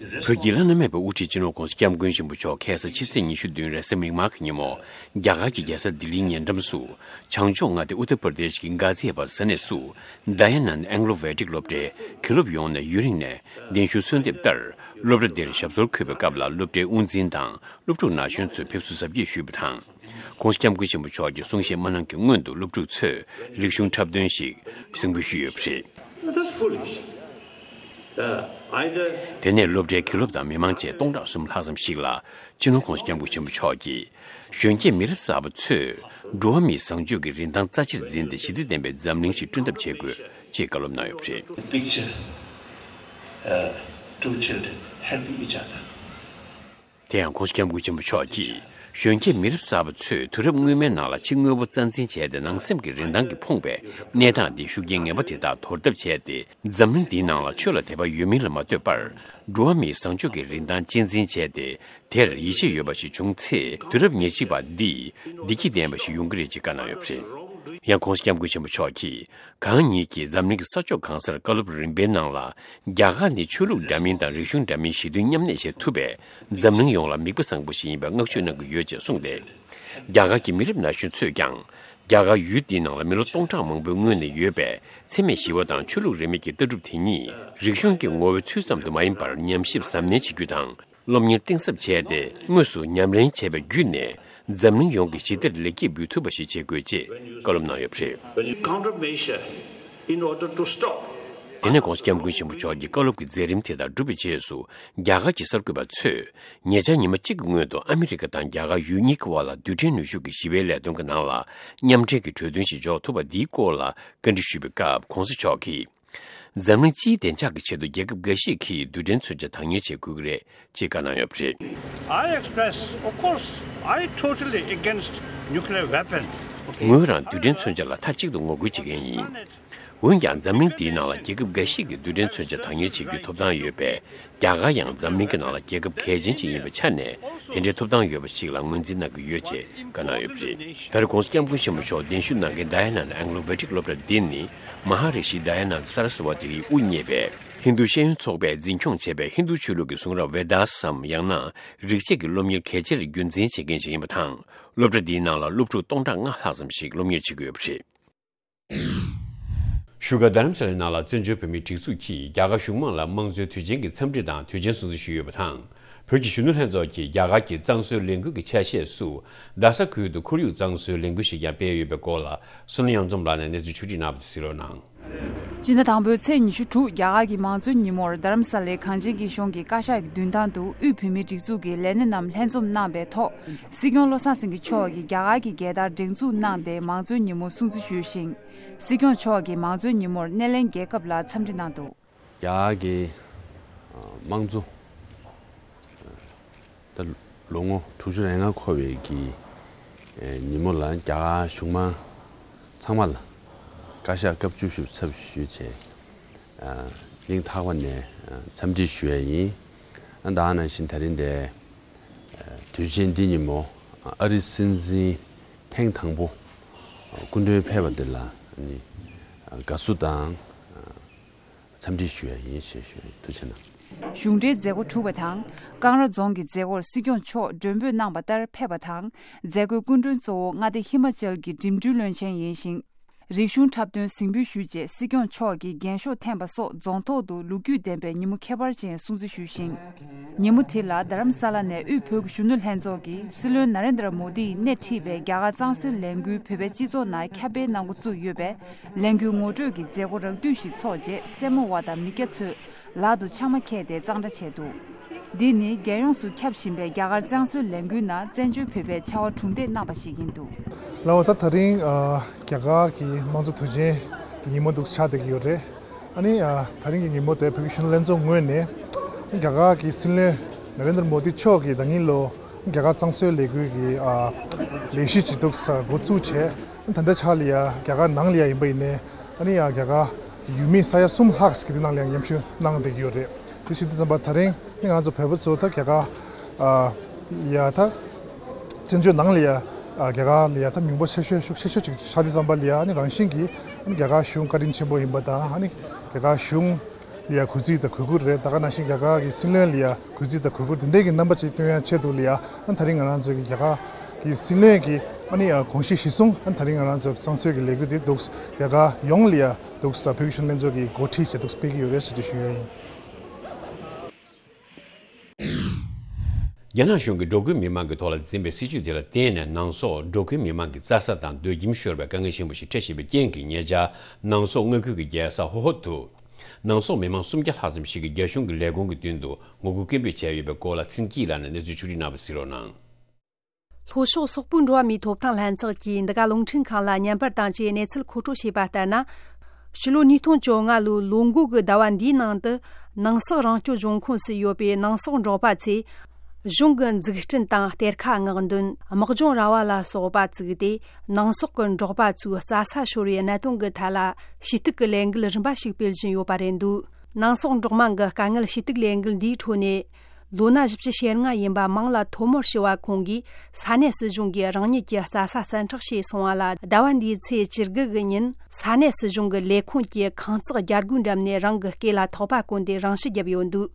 བོད་ཀྱི་བླ་ན་མེད་པའི་དབུ་ཁྲིད་སྤྱི་ནོར་༧གོང་ས་༧སྐྱབས་མགོན་ཆེན་པོ་མཆོག་ཁ་སང་ཕྱི་ཚེས་ཉི་ཤུ་བདུན་རེས་གཟའ་མིག་དམར་གྱི་ཉིན་མོ། རྒྱ་གར་གྱི་རྒྱལ་ས་ལྡི་ལིའི་ཉེ་འགྲམ་སུ། བྱང་ཕྱོགས་མངའ་སྡེ་ཨུ་ཏར་པར་དེཤ་གྱི་གྷ་ཟི་ཨ་བཱད་ས་གནས་སུ། ཌ་ཡ་ནན་ཨེང་ལོ་ཝེ་ཏིག་སློབ་གྲྭའི་དགེ་སློབ་ཡོངས་ནས་ཡུན་རིང་ནས་གདན་ཞུ་གསོལ་འདེབས་ལྟར། སློབ་གྲྭ་འདིར་ཞབས་སོར་འཁོད་པའི་སྐབས་ལ་སློབ་གྲྭའི་དབུ་འཛིན་དང་། སློབ་ཕྲུག་ན་གཞོན་ཚོས་ཕེབས་བསུ་གཟབ་རྒྱས་ཞུས་པ་དང་། ༧གོང་ས་༧སྐྱབས་མགོན་ཆེན་པོ་མཆོག་གི་གསུང་བཤད་མ་གནང་གི་སྔོན་དུ་སློབ་ཕྲུག་ཚོས་རིག་གཞུང་འཁྲབ་སྟོན་ཞིག་གཟིགས་འབུལ་ཞུས་ཡོད་པ་རེད། That's foolish. Uh, either དེ་ནས་སློབ་གྲྭའི་དགེ་སློབ་དང་མི་མང་བཅས་སྟོང་ཕྲག་གསུམ་ལྷག་ཙམ་ཞིག་ལ་སྤྱི་ནོར་༧གོང་ས་༧སྐྱབས་མགོན་ཆེན་པོ་མཆོག་གིས། གཞོན་སྐྱེས་མི་རབས་གསར་པ་ཚོས་འགྲོ་བ་མིའི་བཟང་སྤྱོད་ཀྱི་རིན་ཐང་རྩ་ཆེར་འཛིན་ཏེ་ཞི་བདེ་ལྡན་པའི་འཛམ་གླིང་ཞིག་བསྐྲུན་ཐབས་བྱེད་དགོས་ཅེས་བཀའ་སློབ་གནང་ཡོད་པ་རེད། The picture, uh, two children helping each other. དེ་ཡང་༧གོང་ས་༧སྐྱབས་མགོན་ཆེན་པོ་མཆོག་གིས། གཞོན་སྐྱེས་མི་རབས་གསར་པ་ཚོས་དུས་རབས་སྔོན་མའི་ནང་ལ་ཕྱི་དངོས་པོ་རྩ་འཛིན་བྱས་ཏེ་ནང་སེམས་ཀྱི་རིན་ཐང་གིས་ཕོངས་པའི་གནས་སྟངས་འདི་ཤུགས་རྐྱེན་ངན་པ་དེ་དག་དོར་ཐབས་བྱས་ཏེ། འཛམ་གླིང་འདིའི་ནང་ལ་ཆོས་ལ་དད་པ་ཡོད་མིན་ལ་མ་ལྟོས་པར། འགྲོ་བ་མིའི་བཟང་སྤྱོད་ཀྱི་རིན་ཐང་གཅེས་འཛིན་བྱས་ཏེ། དེར་ཡིད་ཆེས་ཡོད་པ་ཞིག་བྱུང་ཚེ། དུས་རབས་ཉེར་གཅིག་པ་འདི་བདེ་སྐྱིད་ལྡན་པ་ཞིག་ཡོང་གི་རེད་ཅེས་བཀའ་གནང་ཡོད་པ་རེད། ཡང་༧གོང་ས་༧སྐྱབས་མགོན་ཆེན་པོ་མཆོག་གིས། གང་ཉིད་ཀྱིས་འཛམ་གླིང་གི་ས་ཕྱོགས་གང་སར་བཀའ་སློབ་རིམ་པའི་ནང་ལ། རྒྱ་གར་ནི་ཆོས་ལུགས་འདྲ་མིན་དང་རིག་གཞུང་འདྲ་མིན་ཞི་མཐུན་མཉམ་གནས་བྱེད་ཐུབ་པའི་འཛམ་གླིང་ཡོངས་ལ་མིག་དཔེ་བཟང་པོ་ཞིག་ཡིན་པའི་བསྔགས་བརྗོད་གནང་གི་ཡོད་ཅེས་གསུངས་ཏེ། རྒྱ་གར་གྱི་མི་རབས་ན་གཞོན་ཚོས་ཀྱང་། རྒྱ་གར་ཡུལ་འདིའི་ནང་ལ་མི་ལོ་སྟོང་ཕྲག་མང་པོའི་སྔོན་ནས་ཡོད་པའི་འཚེ་མེད་ཞི་བ་དང་ཆོས་ལུགས་རིས་མེད་ཀྱི་ལྟ་གྲུབ་དེ་ཉིད་རིག་གཞུང་གི་ངོ་བོའི་ཚུལ་ཙམ་དུ་མ་ཡིན་པར་ཉམས་ཞིབ་གཟབ་ནན་བྱེད་རྒྱུ་དང་། སློབ་གཉེར་གཏིང་ཟབ་བྱས་ཏེ་དངོས་སུ་ཉམས་ལེན་བྱས་པ་བརྒྱུད་ནས་འཛམ་གླིང་ཡོངས་ཀྱི་ཞི་བདེར་ལེགས་སྐྱེས་འབུལ་ཐུབ་པ་ཞིག་བྱེད་དགོས་ཅེས་བཀའ་སློབ་གནང་ཡོད་པ་རེད། When you countermeasure in order to stop དེ་ནས་༧གོང་ས་༧སྐྱབས་མགོན་ཆེན་པོ་མཆོག་གི་བཀའ་སློབ་ཀྱི་མཛད་རིམ་དེ་དག་གྲུབ་པའི་རྗེས་སུ། རྒྱ་གར་གྱི་གསར་འགོད་པ་ཚོས་ཉེ་ཆར་ཉི་མ་གཅིག་གི་སྔོན་དུ་ཨ་མི་རི་ཀ་དང་རྒྱ་གར་ཡུལ་གཉིས་ཀྱི་དབར་ལ་རྡུལ་ཕྲན་ནུས་ཤུགས་ཀྱི་ཞི་བའི་ལས་དོན་གྱི་ནང་ལ་མཉམ་འབྲེལ་གྱི་གྲོས་མཐུན་ཞིག་འཇོག་ཐུབ་པ་འདིའི་སྐོར་ལ་བཀའ་འདྲི་ཞུས་པའི་སྐབས་༧གོང་ས་མཆོག་གིས། འཛམ་གླིང་སྤྱིའི་བདེ་འཇགས་ཀྱི་ཆེད་དུ་རྒྱལ་ཁབ་འགའ་ཞིག་གིས་རྡུལ་ཕྲན་མཚོན་ཆ་བདག་གཉེར་བྱེད་དགོས་ཀྱི་རེད་ཅེས་བཀའ་གནང་ཡོད་པ་རེད། I express, of course, I totally against nuclear weapon. ངོས་རང་རྡུལ་ཕྲན་མཚོན་ཆ་ལ་མཐའ་གཅིག་ཏུ་ངོ་རྒོལ་བྱེད་མཁན་ཡིན། འོན་ཀྱང་འཛམ་གླིང་འདིའི་ནང་ལ་རྒྱལ་ཁབ་འགའ་ཞིག་གིས་རྡུལ་ཕྲན་མཚོན་ཆ་བདག་གཉེར་བྱེད་རྒྱུའི་ཐོབ་ཐང་ཡོད་པས། རྒྱ་གར་ཡང་འཛམ་གླིང་གི་ནང་ལ་རྒྱལ་ཁབ་གལ་ཆེན་ཞིག་ཡིན་པའི་ཆ་ནས་དེ་འདྲའི་ཐོབ་ཐང་ཡོད་པ་ཞིག་ལ་ངོས་འཛིན་གནང་གི་ཡོད་ཅེས་བཀའ་གནང་ཡོད་པ་རེད། ད་རེས་༧གོང་ས་༧སྐྱབས་མགོན་ཆེན་པོ་མཆོག་གདན་ཞུ་གནང་མཁན་ཌ་ཡ་ནན་ཨེང་ལོ་ཝེ་ཏིག་སློབ་གྲྭ་འདི་ནི་མ་ཧ་རི་ཤི་ཌ་ཡ་ནན་ས་ར་སི་ཝ་ཏི་ཡིས་དབུ་བརྙེས་པའི་ཧིན་རྡུ་ཤེས་ཡོན་ཚོགས་པས་འཛིན་སྐྱོང་བྱས་པའི་ཧིན་རྡུ་ཆོས་ལུགས་ཀྱི་གསུང་རབ་ཝེ་དཱ་སམ་ཡང་ན་རིག་བྱེད་ཀྱི་སློབ་གཉེར་གལ་ཆེར་རྒྱུན་འཛིན་བྱེད་མཁན་ཞིག་ཡིན་པ་དང་། སློབ་གྲྭ་འདིའི་ནང་ལ་སློབ་ཕྲུག་སྟོང་ཕྲག་ལྔ་ལྷག་ཙམ་ཞིག་སློབ་གཉེར་བྱེད་ཀྱི་ཡོད་པ་རེད། བཞུགས་སྒར་རྡ་རམ་ས་ལའི་ནང་ལ་བཙན་བྱོལ་བོད་མིའི་སྒྲིག་འཛུགས་ཀྱིས་རྒྱ་གར་གཞུང་མང་ལ་དམངས་གཙོའི་དུས་ཆེན་གྱི་འཚམས་འདྲི་དང་དུས་ཆེན་སྲུང་བརྩི་ཞུས་ཡོད་པ་དང་། བོད་ཀྱི་གཞོན་ནུ་ལྷན་ཚོགས་ཀྱིས་རྒྱ་གར་གྱི་གཙང་བཟོའི་ལས་འགུལ་གྱི་ཆ་ཤས་སུ། རྡ་ས་ཁུལ་དུ་ཁོར་ཡུག་གཙང་བཟོའི་ལས་འགུལ་ཞིག་ཀྱང་སྤེལ་ཡོད་པའི་སྐོར་ལ། བསོད་ནམས་གཡང་འཛོམས་ལགས་ནས་གནས་ཚུལ་ཕྱོགས་སྒྲིག་གནང་བ་དེ་གཟིགས་རོགས་གནང་། སྤྱི་ཟླ་དང་པོའི་ཚེས་ཉི་ཤུ་དྲུག་རྒྱ་གར་གྱི་མང་གཙོའི་ཉིན་མོར་རྡ་རམ་ས་ལའི་གངས་ཅན་གྱི་གཞུང་གི་བཀའ་ཤག་གི་མདུན་ཐང་དུ་དབུས་བོད་མིའི་སྒྲིག་འཛུགས་ཀྱི་ལས་སྣེ་རྣམས་ལྷན་འཛོམས་གནང་བའི་ཐོག་སྲིད་སྐྱོང་བློ་བཟང་སེང་གེ་མཆོག་གིས་རྒྱ་གར་གྱི་རྒྱལ་དར་སྒྲེང་འཛུགས་གནང་སྟེ་མང་གཙོའི་ཉིན་མོ་སྲུང་བརྩི་ཞུས་ཤིང་། སྲིད་སྐྱོང་མཆོག་གིས་མང་གཙོའི་ཉིན་མོར་སྣེ་ལེན་རྒྱལ་ཁབ་ལ་འཚམས་འདྲི་གནང་འདུག་རྒྱ་གར་གྱི་དམངས་གཙོ་ད་ལོ་ངོ་དྲུག་ཅུ་རེ་ལྔ་འཁོར་བའི་གི་ཉིན་མོ་ལ་རྒྱ་གར་གཞུང་མང་ཚང་མ་ལ་བཀའ་ཤག་སྐབས་བཅུ་བཞི་པའི་ཚབ་ཞུས་བྱས། སྙིང་ཐག་པ་ནས་འཚམས་འདྲི་ཞུ་ཡ་ཡིན། ཨ་ད་ག་ནང་བཞིན་ད་རིང་འདིར་དུས་ཆེན་འདི་ཉིན་མོ་ཨ་རིའི་སྲིད་འཛིན་ཐེངས་དང་པོ་སྐུ་མགྲོན་ཕེབས་པ་འདི་ལ་ནི་དགའ་བསུ་དང་འཚམས་འདྲི་ཞུ་ཡ་ཡིན་ཞེས་ཞུ་ཡ་ཡིན། ཐུགས་རྗེ་གནང་། གཞུང་འབྲེལ་མཛད་སྒོ་གྲུབ་པ་དང་། ཀང་ར་རྫོང་གི་མཛད་སྒོར་སྲིད་སྐྱོང་མཆོག་མགྲོན་འབོད་གནང་བ་ལྟར་ཕེབས་པ་དང་། མཛད་སྒོའི་སྐུ་མགྲོན་གཙོ་བོ་མངའ་སྡེ་ཧི་མ་ཅལ་གྱི་འགྲིམ་འགྲུལ་བློན་ཆེན་ཡིན་ཞིང་། རིག་གཞུང་འཁྲབ་སྟོན་གཟིགས་འབུལ་ཞུས་རྗེས་སྲིད་སྐྱོང་མཆོག་གིས་རྒྱན་ཤོག་འཐེན་པ་སོགས་རྫོང་ཐོག་ཏུ་ལོ་རྒྱུས་ལྡན་པའི་ཉིན་མོ་ཁྱད་པར་ཅན་སྲུང་བརྩི་ཞུས་ཤིང་། ཉིན་མོ་དེ་ལ་རྡ་རམ་ས་ལ་ནས་དབུས་བོད་ཀྱི་གཞོན་ནུ་ལྷན་ཚོགས་ཀྱིས་སྲིད་བློན་ན་རེན་དྲ་མོ་དི་ཡིས་སྣེ་ཁྲིད་པའི་རྒྱ་གར་གཙང་སེལ་ལས་འགུལ་བོད་པའི་སྤྱི་ཚོགས་ནང་ཁྱབ་སྤེལ་གནང་འགོ་བཙུགས་ཡོད་པས། ལས་འགུལ་ངོ་སྤྲོད་ཀྱི་མཛད་སྒོ་རགས་བསྡུས་ཤིག་འཚོགས་རྗེས་སེར་མོ་བ་དང་མི་སྐྱ་ཚོས་ལག་ཏུ་ཕྱགས་མ་འཁྱེར་ཏེ་གཙང་སྦྲ་བྱས་འདུག་འདི་ནི་རྒྱལ་ཡོངས་སུ་ཁྱབ་བཞིན་པའི་རྒྱ་གར་གཙང་སེལ་ལས་འགུལ་ནང་བཙན་བྱོལ་བོད་པའི་ཕྱར་བ་གྲུ་འདེགས་གནང་པ་ཞིག་ཡིན་འདུག་ལགས་འོ། ད་ད་རིང་ཨ་རྒྱ་གར་གྱི་དམངས་གཙོ་དུས་ཆེན་གྱི་ཉིན་མོ་འདུག་ཆགས་བསྡད་ཀྱི་ཡོད་རེད། ཨ་ནི་ཨ་ད་རིང་གི་ཉིན་མོ་དེ་བོད་ཀྱི་གཞོན་ནུ་ལྷན་ཚོགས་ངོས་ནས་རྒྱ་གར་གྱི་སྲིད་བློན་ན་རེན་དྲ་མོ་དི་མཆོག་གིས་ད་ཉིན་ལོ་རྒྱ་གར་གཙང་སེལ་ལས་འགུལ་གྱི་ཨ་ལས་གཞི་ཅིག་འདུག་ས་འགོ་བཙུགས་བྱས། ད་ལྟའི་ཆར་ལ་ཡ་རྒྱ་གར་ནང་ལ་ཡ་ཡིན་པ་ཡིན་ནའི་ཨ་ནི་ཡ་རྒྱ་གར་ཡུལ་མི་ས་ཡ་གསུམ་ལྷག་ཅིག་དེ་ནང་ལ་ཡ་མཉམ་ཞུགས་གནང་བསྡད་ཀྱི་ཡོད་རེད། དེ་བྱེད་དུས་ཙམ་པ་ད་རིང་ནི་ང་ཚོ་བོད་པ་ཚོ་ད་རྒྱ་གར་ཨ་ཡ་ད་བཙན་བྱོལ་ནང་ལ་ཡ་ཨ་རྒྱ་གར་ལ་ཡ་ད་མིང་པོ་ཆེ་ཤོས་ཤུགས་ཆེ་ཤོས་ཅིག་ཆགས་དུས་ཙམ་པ་ལ་ཡ་ཨ་ནི་རང་བཞིན་གྱིས་ཨ་ནི་རྒྱ་གར་གཞུང་བཀའ་དྲིན་ཆེན་པོ་ཡིན་པ་དང་ཨ་ནི་རྒྱ་གར་གཞུང་ལ་ཡ་གུས་བརྩི་དང་གུས་བཀུར་རེད། ད་ག་ནང་བཞིན་རྒྱ་གར་གྱི་སྲིད་བློན་ལ་ཡ་གུས་བརྩི་དང་གུས་བཀུར་དེ་འདྲའི་གི་རྣམ་པ་ཅིག་སྟོན་ཡ་ཆེད་དུ་ལ་ཡ་ཨ་ད་རིང་ང་རང་ཚོ་གི་རྒྱ་གར་གྱི་སྲིད་བློན་གྱི་ཨ་ནི་ཡ་དགོངས་གཞི་གཞིར་བཟུང་ཨ་ནི་ད་རིང་ང་རང་ཚོ་གཙང་སེལ་གྱི་ལས་འགུལ་དེ་འདུག་རྒྱ་གར་ཡོངས་ལ་ཡ་འདུག་ས་བོད་ཀྱི་གཞོན་ནུ་ལྷན་ཚོགས་ཀྱིས་འགོ་ཁྲིད་བྱས་འདུག་སྤེལ་གྱི་ཡོད་རེད་ཟེར་ཏེ་ཞུ་ཡ་ཡིན། རྒྱ་ནག་གཞུང་གིས་འགྲོ་ཁུལ་མི་མང་གི་ཐོག་ལ་འཛིན་པའི་སྲིད་ཇུས་དེ་ལ་བརྟེན་ནས་ནང་སོག་འགྲོ་ཁུལ་མི་མང་གི་རྩྭ་ས་དང་སྡོད་ཁྱིམ་ཤོར་བའི་དཀའ་ངལ་ཆེན་པོ་ཞིག་འཕྲད་བཞིན་པའི་རྐྱེན་གྱིས་ཉེ་ཆར་ནང་སོག་མངའ་ཁུལ་གྱི་རྒྱལ་ས་ཧོ་ཧོ་དུ་ནང་སོག་མི་མང་སུམ་བརྒྱ་ལྷག་ཙམ་ཞིག་གིས་རྒྱ་གཞུང་གི་ལས་ཁུངས་ཀྱི་མདུན་དུ་ངོ་རྒོལ་སྐད་འབོད་བྱས་ཡོད་པའི་སྐོར་ལ་ཚེ་རིང་སྐྱིད་ལགས་ནས་གནས་ཚུལ་ཕྱོགས་བསྒྲིགས་གནང་བ་གཟིགས་རོགས་གནང་། ལྷོ་ཕྱོགས་སོག་པོའི་འགྲོ་བ་མིའི་ཐོབ་ཐང་ལྷན་ཚོགས་ཀྱིས་འདི་ག་རླུང་འཕྲིན་ཁང་ལ་བརྙན་པར་བཏང་རྗེས་གནས་ཚུལ་མཁོ་སྤྲོད་བྱས་པ་ལྟར་ན། ཕྱི་ལོ་ཉིས་སྟོང་བཅོ་ལྔ་ལོའི་ལོ་འགོ་གི་ཟླ་བ་འདིའི་ནང་དུ་ནང་སོག་རང་སྐྱོང་ལྗོངས་ཁོངས་སུ་ཡོད་པའི་ནང་སོག་འབྲོག་པ་ཚོས་གཞུང་གི་འཛུགས་སྐྲུན་དང་གཏེར་ཁ་མངགས་འདོན། དམག་སྦྱོང་ར་བ་ལ་སོགས་པ་བཙུགས་ཏེ་ནང་སོག་གི་འབྲོག་པ་ཚོའི་རྩྭ་ས་ཤོར་བའི་གནད་དོན་གྱི་ཐད་ལ་ཞུ་གཏུག་གི་ལས་འགུལ་རིམ་པ་ཞིག་སྤེལ་བཞིན་ཡོད་པ་རེད་འདུག་ནང་སོག་འབྲོག་དམངས་ཀྱི་དཀའ་ངལ་ཞུ་གཏུག་ལས་འགུལ་འདིའི་ཁྲོད་ནས། ལོ་ན་བཞི་བཅུ་ཞེ་ལྔ་ཡིན་པ་མང་ལ་ཐོ་མོར་ཞུ་བ་ཁོང་གིས་ས་གནས་སྲིད་གཞུང་གིས་རང་ཉིད་ཀྱི་རྩྭ་ས་གསན་འཕྲག་བྱས་སོང་བ་ལ། ཟླ་བ་འདིའི་ཚེས་བཅུ་དགུ་གི་ཉིན་ས་གནས་སྲིད་གཞུང་གི་ལས་ཁུངས་ཀྱི་ཁང་བརྩེགས་རྒྱ་སྒོའི་འགྲམ་ནས་རང་གི་སྐེ་ལ་ཐག་པ་བསྐོན་ཏེ་རང་ཞུ་བརྒྱབ་ཡོད་འདུག་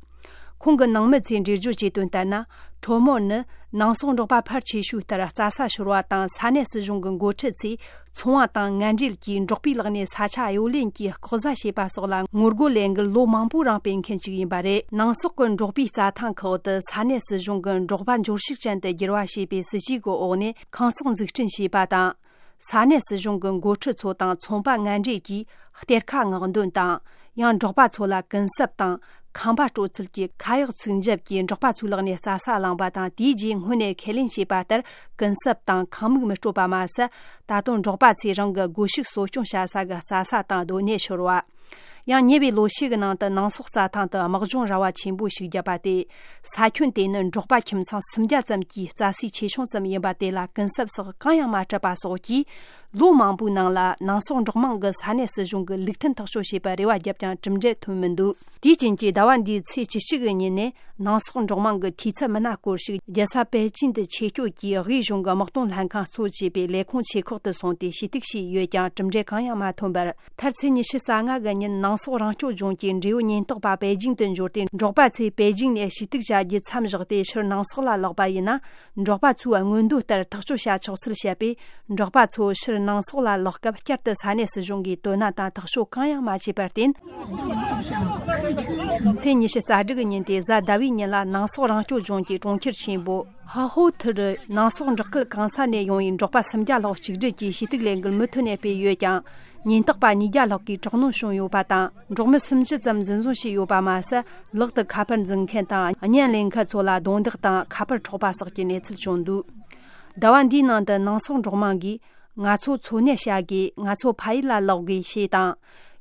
ཁོང་གི་ནང་མི་ཚོས་འགྲེལ་བརྗོད་བྱས་དོན་ལྟར་ན། ཐོ་མོར་ནི་ནང་སོག་འབྲོག་པ་ཕལ་ཆེ་ཤོས་ལྟར་རྩྭ་ས་ཤོར་བ་དང་ས་གནས་སྲིད་གཞུང་གི་འགོ་ཁྲིད་ཚོས། ཚོང་བ་དང་ངན་འབྲེལ་གྱིས་འབྲོག་པའི་ལག་ནས་ས་ཆ་གཡོ་ལེན་གྱིས་ལྐོག་ཟ་བྱས་པ་སོགས་ལ་ངོ་རྒོལ་ལས་འགུལ་ལོ་མང་པོའི་རིང་སྤེལ་མཁན་ཞིག་ཡིན་པ་རེད། ནང་སོག་གི་འབྲོག་པའི་རྩྭ་ཐང་ཁག་ཏུ་ས་གནས་སྲིད་གཞུང་གིས་འབྲོག་པ་འབྱོར་ཕྱུག་ཅན་དུ་འགྱུར་བ་བྱེད་པའི་སྲིད་ཇུས་ཀྱི་འོག་ནས་ཁང་བརྩེགས་འཛུགས་སྐྲུན་བྱས་པ་དང་། ས་གནས་སྲིད་གཞུང་གི་འགོ་ཁྲིད་ཚོ་དང་ཚོང་པ་ངན་འབྲེལ་གྱིས་གཏེར་ཁ་མངགས་འདོན་དང་། ཡང་འབྲོག་པ་ཚོ་ལ་གུན་གསབ་དང་ཁང་པ་སྤྲོད་ཚུལ་གྱི་ཁ་གཡོག་ཚུགས་འཇབ་ཀྱིས་འབྲོག་པ་ཚོའི་ལག་ནས་རྩྭ་ས་བླངས་པ་དང་། དེའི་རྗེས་སྔོན་ནས་ཁས་ལེན་བྱས་པ་ལྟར་གུན་གསབ་དང་ཁང་མིག་མི་སྤྲོད་པ་མ་ཟད། ད་དུང་འབྲོག་པ་ཚོས་རང་གི་སྒོ་ཕྱུགས་གསོ་སྐྱོང་བྱ་ས་གི་རྩྭ་ས་དང་སྡོད་གནས་ཤོར་བ། ཡང་ཉེ་བའི་ལོ་ཤས་ཀྱི་ནང་དུ་ནང་སོག་རྩྭ་ཐང་དུ་དམག་སྦྱོང་ར་བ་ཆེན་པོ་ཞིག་བརྒྱབ་པ་སྟེ། ས་ཁྱོན་དེ་ནི་འབྲོག་པ་ཁྱིམ་ཚང་སུམ་བརྒྱ་ཙམ་གྱི་རྩྭ་སའི་ཆེ་ཆུང་ཙམ་ཡིན་པ་དེ་ལ་གུན་གསབ་སོགས་གང་ཡང་མ་སྤྲད་པ་སོགས་ཀྱིས། ལོ་མང་པོའི་ནང་ལ་ནང་སོག་འབྲོག་དམངས་ཀྱིས་ས་གནས་སྲིད་གཞུང་གི་ལུགས་མཐུན་ཐག་གཅོད་བྱས་པར་རེ་བ་བརྒྱབ་ཀྱང་གྲུབ་འབྲས་ཐོན་མི་འདུག་དེའི་རྐྱེན་གྱིས་ཟླ་བ་འདིའི་ཚེས་བཅུ་གཅིག་གི་ཉིན་ནས་ནང་སོག་འབྲོག་དམངས་ཀྱི་འཐུས་ཚབ་མི་སྣ་སྐོར་ཞིག་རྒྱལ་ས་པེ་ཅིང་དུ་ཆེད་བསྐྱོད་ཀྱིས་དབུས་གཞུང་གི་དམག་དོན་ལྷན་ཁང་གཙོ་བྱས་པའི་ལས་ཁུངས་ཆེ་ཁག་ཏུ་སོང་སྟེ་ཞུ་གཏུག་བྱས་ཡོད་ཀྱང་གྲུབ་འབྲས་གང་ཡང་མ་ཐོན་པར། མཐར་ཚེས་ཉི་ཤུ་རྩ་ལྔ་གི་ཉིན་ནང་སོག་རང་སྐྱོང་ལྗོངས་ཀྱི་འབྲེལ་ཡོད་ཉེན་རྟོག་པ་པེ་ཅིང་དུ་འབྱོར་ཏེ། འབྲོག་པ་ཚོས་པེ་ཅིང་ནས་ཞུ་གཏུག་བྱ་རྒྱུ་མཚམས་བཞག་སྟེ་ཕྱིར་ནང་སོག་ལ་ལོག་པ་ཡིན་ན། འབྲོག་པ་ཚོའི་མངོན་འདོད་ལྟར་ཐག་གཅོད་བྱ་ཆོག་ཚུལ་བཤད་པས། འབྲོག་པ་ཚོ་ཕྱིར་ནང་སོག་ལ་ལོག་སྐབས་བསྐྱར་དུ་ས་གནས་སྲིད་གཞུང་གིས་དོ་སྣང་དང་ཐག་གཅོད་གང་ཡང་མ་བྱས་པར་བརྟེན། ཚེས་ཉི་ཤུ་རྩ་དྲུག་གི་ཉིན་ཏེ་གཟའ་ཟླ་བའི་ཉིན་ལ་ནང་སོག་རང་སྐྱོང་ལྗོངས་ཀྱི་གྲོང་ཁྱེར་ཆེན་པོ་ཧ་ཧོ་ཐི་རུ་ནང་སོག་འབྲོག་ཁུལ་གང་ས་ནས་ཡོང་བའི་འབྲོག་པ་སུམ་བརྒྱ་ལྷག་གཅིག་སྒྲིལ་གྱིས་ཞུ་གཏུག་ལས་འགུལ་མུ་མཐུད་ནས་སྤེལ་ཡོད་ཀྱང་། ཉེན་རྟོག་པ་ཉིས་བརྒྱ་ལྷག་གིས་དྲག་གནོན་བྱུང་ཡོད་པ་དང་། འབྲོག་མི་སུམ་ཅུ་ཙམ་འཛིན་བཟུང་བྱས་ཡོད་པ་མ་ཟད། ལག་ཏུ་ཁ་པར་འཛིན་མཁན་དང་བརྙན་ལེན་མཁན་ཚོ་ལ་རྡུང་རྡེག་དང་ཁ་པར་འཕྲོག་པ་སོགས་ཀྱི་གནས་ཚུལ་བྱུང་འདུག་ཟླ་བ་འདིའི་ནང་དུ་ནང་སོག་འབྲོག་དམངས་ཀྱིས། ང་ཚོ་འཚོ་གནས་བྱ་དགོས། ང་ཚོ་ཕ་ཡུལ་ལ་ལོག་དགོས་ཞེས་དང་།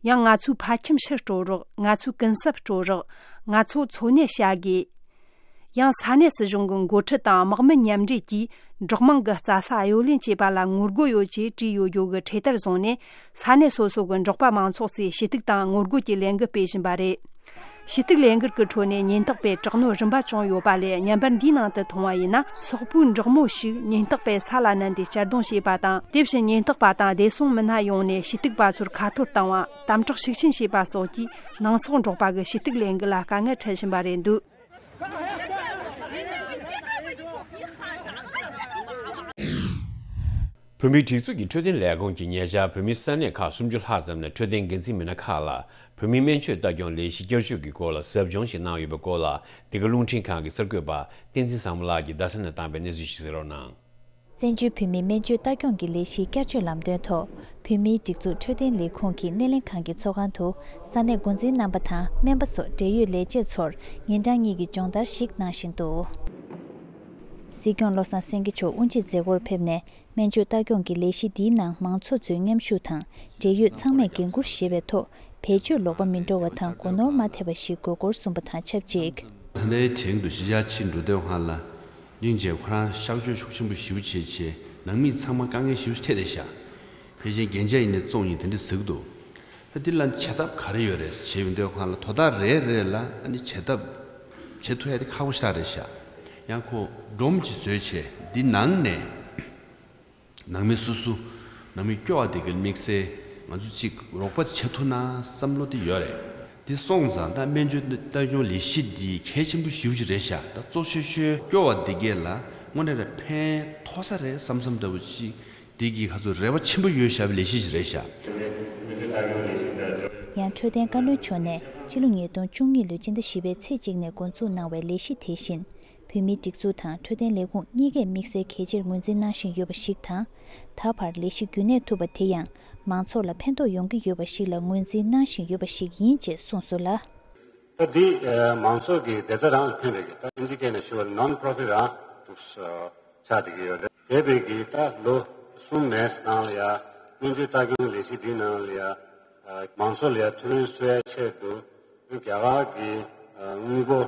ཡང་ང་ཚོའི་ཕ་ཁྱིམ་ཕྱིར་སྤྲོད་རོགས། ང་ཚོའི་གུན་གསབ་སྤྲོད་རོགས། ང་ཚོ་འཚོ་གནས་བྱ་དགོས། ཡང་ས་གནས་སྲིད་གཞུང་གི་འགོ་ཁྲིད་དང་དམག་མི་མཉམ་འབྲེལ་གྱིས་འབྲོག་དམངས་ཀྱི་རྩྭ་ས་གཡོ་ལེན་བྱས་པ་ལ་ངོ་རྒོལ་ཡོད་ཅེས་བྲིས་ཡོད་རྒྱུ་གི་འཕྲེད་དར་བཟུང་ནས། ས་གནས་སོ་སོ་གི་འབྲོག་པ་མང་ཚོགས་སུ་ཞུ་གཏུག་དང་ངོ་རྒོལ་གྱི་ལས་འགུལ་སྤེལ་བཞིན་པ་རེད། ཞུ་གཏུག་ལས་འགུལ་གྱི་ཁྲོད་ནས་ཉེན་རྟོག་པས་དྲག་གནོན་རིམ་པ་བྱུང་ཡོད་པ་ལས། བརྙན་པར་འདིའི་ནང་དུ་མཐོང་བ་ཡིན་ན། སོག་པོའི་འབྲོག་མོ་ཞིག་ཉེན་རྟོག་པས་ས་ལ་མནན་ཏེ་གཅར་རྡུང་བྱས་པ་དང་། དེ་བཞིན་ཉེན་རྟོག་པ་དང་བདེ་སྲུང་མི་སྣ་ཡོང་ནས་ཞུ་གཏུག་པ་ཚོར་ཁ་ཐོར་བཏང་བ། དམ་དྲག་ཤུགས་ཆེན་བྱས་པ་སོགས་ཀྱིས་ནང་སོག་འབྲོག་པ་གི་ཞུ་གཏུག་ལས་འགུལ་ལ་དཀའ་ངལ་འཕྲད་བཞིན་པ་རེད་འདུག་བོད་མིའི་སྒྲིག་འཛུགས་ཀྱི་འཕྲོད་བསྟེན་ལས་ཁུངས་ཀྱིས་ཉེ་ཆར་བོད་མིའི་ས་གནས་ཁག་སུམ་ཅུ་ལྷག་ཙམ་ནས་འཕྲོད་བསྟེན་འགན་འཛིན་མི་སྣ་ཁག་ལ་བོད་མིའི་སྨན་བཅོས་ལྟ་སྐྱོང་ལས་གཞི་བསྐྱར་བཅོས་ཀྱི་སྐོར་ལ་ཟབ་སྦྱོང་ཞིག་གནང་ཡོད་པའི་སྐོར་ལ། འདི་ག་རླུང་འཕྲིན་ཁང་གི་གསར་འགོད་པ་བསྟན་འཛིན་བཟང་མོ་ལགས་ཀྱིས་རྡ་ས་ནས་བཏང་པའི་གནས་ཚུལ་ཞིག་གསན་རོགས་གནང་། བཙན་བྱོལ་བོད་མིའི་སྨན་བཅོས་ལྟ་སྐྱོང་གི་ལས་གཞིའི་བསྐྱར་བཅོས་ལམ་སྟོན་ཐོག་བོད་མིའི་སྒྲིག་འཛུགས་འཕྲོད་བསྟེན་ལས་ཁུངས་ཀྱི་སྣེ་ལེན་ཁང་གི་ཚོགས་ཁང་དུ་ས་གནས་འགོ་འཛིན་རྣམ་པ་དང་སྨན་པ་སོགས་འབྲེལ་ཡོད་ལས་བྱེད་ཚོར་ཉིན་གྲངས་གཉིས་ཀྱི་སྦྱོང་བརྡར་ཞིག་གནང་བཞིན་འདུག་སྲིད་སྐྱོང་བློ་བཟང་སེང་གེ་མཆོག་དབུ་འབྱེད་མཛད་སྒོར་ཕེབས་ནས། སྨན་བཅོས་ལྟ་སྐྱོང་གི་ལས་གཞི་འདིའི་ནང་མང་ཚོགས་ཚོའི་མཉམ་ཞུགས་དང་འབྲེལ་ཡོད་ཚང་མས་འགན་འཁུར་བཞེས་པའི་ཐོག་བེད་སྤྱོད་ལོག་པ་མི་འགྲོ་བ་དང་སྒོ་ནོར་མ་ཐེབས་པ་ཞིག་དགོས་སྐོར་གསུངས་པ་དང་ཆབས་ཅིག་ད་ལྟའི་དེང་དུ་གཞིས་ཆགས་ཕྱིར་འགྲོ་དུས་སྒང་ལ་སྙིང་རྗེ་ཁོ་རང་གཤགས་བཅོས་ཤུགས་ཆེན་པོ་ཞེ་པོ་བྱས་བྱས་ནང་མི་ཚང་མ་དཀའ་ངལ་ཞེ་པོ་འཕྲད་བསྡད་ཤག་ཕལ་ཆེར་རྒྱན་ཆ་ཡིན་ནའི་བཙོང་ཡིན་དེ་འདྲ་ཟེར་གི་འདུག་ད་འདི་ལ་བྱེད་ཐབས་ག་རེ་ཡོད་རེད་ཞེས་ཡོང་དུས་སྒང་ལ་དོ་བདག་རེ་རེ་ལ་ཨ་ནི་བྱེད་ཐབས་བྱེད་ཐུབ་ཡ་དེ་ཁག་པོ་ཞེ་དྲག་རེད་ཤག་ཡང་ཁོ་སྒྲོམ་གྱིས་བཟོས་བྱས་འདི་ནང་ནས། ནང་མི་སོ་སོ། ནང་མི་སྐྱོ་བ་དེ་གའི་དམིགས་བསལ་ང་ཚོ་གཅིག་རོགས་པ་བྱེད་ཐུབ་ན་བསམ་བློ་དེ་ཡོད་རེད། དེ་སོང་ཙང་ད་སྨན་བཅོས་ལྟ་སྐྱོང་ལས་གཞི་འདི་གལ་ཆེན་པོ་ཞེ་པོ་ཅིག་རེད་ཤག་ད་གཙོ་ཆེ་ཤོས་སྐྱོ་བ་དེ་གས་ལ་དངོས་གནས་རེད་ཕན་ཐོགས་ས་རེད་བསམ་བསམ་འདྲ་བོ་ཅིག་དེ་གི་ཁ་ཚོ་རེ་བ་ཆེན་པོ་ཡོད་བཞག་པའི་ལས་གཞི་ཞིག་རེད་ཤག་ཡང་འཕྲོད་བསྟེན་བཀའ་བློན་མཆོག་ནས་ཕྱི་ལོ་ཉིས་སྟོང་བཅུ་གཉིས་ལོའི་སྤྱི་ཟླ་བཞི་པའི་ཚེས་གཅིག་ནས་འགོ་འཛུགས་གནང་བའི་ལས་གཞི་དེ་བཞིན། བོད་མིའི་སྒྲིག་འཛུགས་དང་འཕྲོད་བསྟེན་ལས་ཁུངས་གཉིས་ཀས་དམིགས་བསལ་གལ་ཆེར་ངོས་འཛིན་གནང་བཞིན་ཡོད་པ་ཞིག་དང་། ད་བར་ལས་གཞི་རྒྱུན་གནས་ཐུབ་པ་དེ་ཡང་མང་ཚོགས་ལ་ཕན་ཐོགས་ཡོང་གི་ཡོད་པ་ཞིག་ལ་ངོས་འཛིན་གནང་བཞིན་ཡོད་པ་ཞིག་ཡིན་ཅེས་གསུངས་སོང་ལ། ད་འདི་མང་ཚོགས་ཀྱི་བདེ་རྩ་རང་ལ་ཕན་པའི་གི་ད་ཨིན་ཇི་སྐད་ནས་ཞུ་བ་ནོན་པོ་རོ་ཕིཊ་རང་འདུག་ཆགས་བསྡད་ཀྱི་ཡོད་རེད། འདས་པའི་གི་ད་ལོ་གསུམ་མེད་ནང་ལ་ཡ་སྨན་བཅོས་ལྟ་སྐྱོང་ལས་གཞི་འདིའི་ནང་ལ་ཡ་མང་ཚོགས་ལ་ཡ་ཐུགས་སྨོན་གསོ་ཡ་ཆེད་དུ། རྒྱ་གར་གྱི་དངུལ་སྒོར་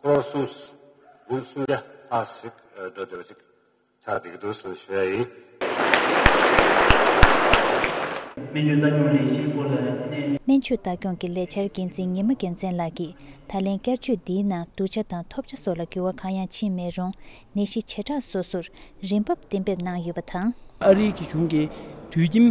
ཀོ་རོར་གསུམ་འབུམ་སུམ་བརྒྱ་ལྷག་ཞིག་འགྲོ་བསྡད་པ་ཅིག་ཆགས་བསྡད་ཀྱི་འདུག་ཟེར་ཞུ་ཡ་ཡིན། སྨན་བཅོས་ལྟ་སྐྱོང་ལས་གཞིའི་སྐོར་ལ་གནས། སྨན་བཅོས་ལྟ་སྐྱོང་གི་ལས་འཆར་འགན་འཛིན་ཉི་མ་རྒྱལ་མཚན་ལགས་ཀྱིས་ད་ལན་བསྐྱར་བཅོས་འདིའི་ནང་སྡུག་ཆ་དང་ཐོབ་ཆ་སོགས་ལ་འགྱུར་བ་གང་ཡང་ཕྱིན་མེད་རུང་ནད་གཞི་བྱེ་བྲག་སོ་སོར་རིན་འབབ་གཏན་འབེབས་གནང་ཡོད་པ་དང་། ཨ་རིའི་གི་གཞུང་གིས་དུས་ཁྱིམ་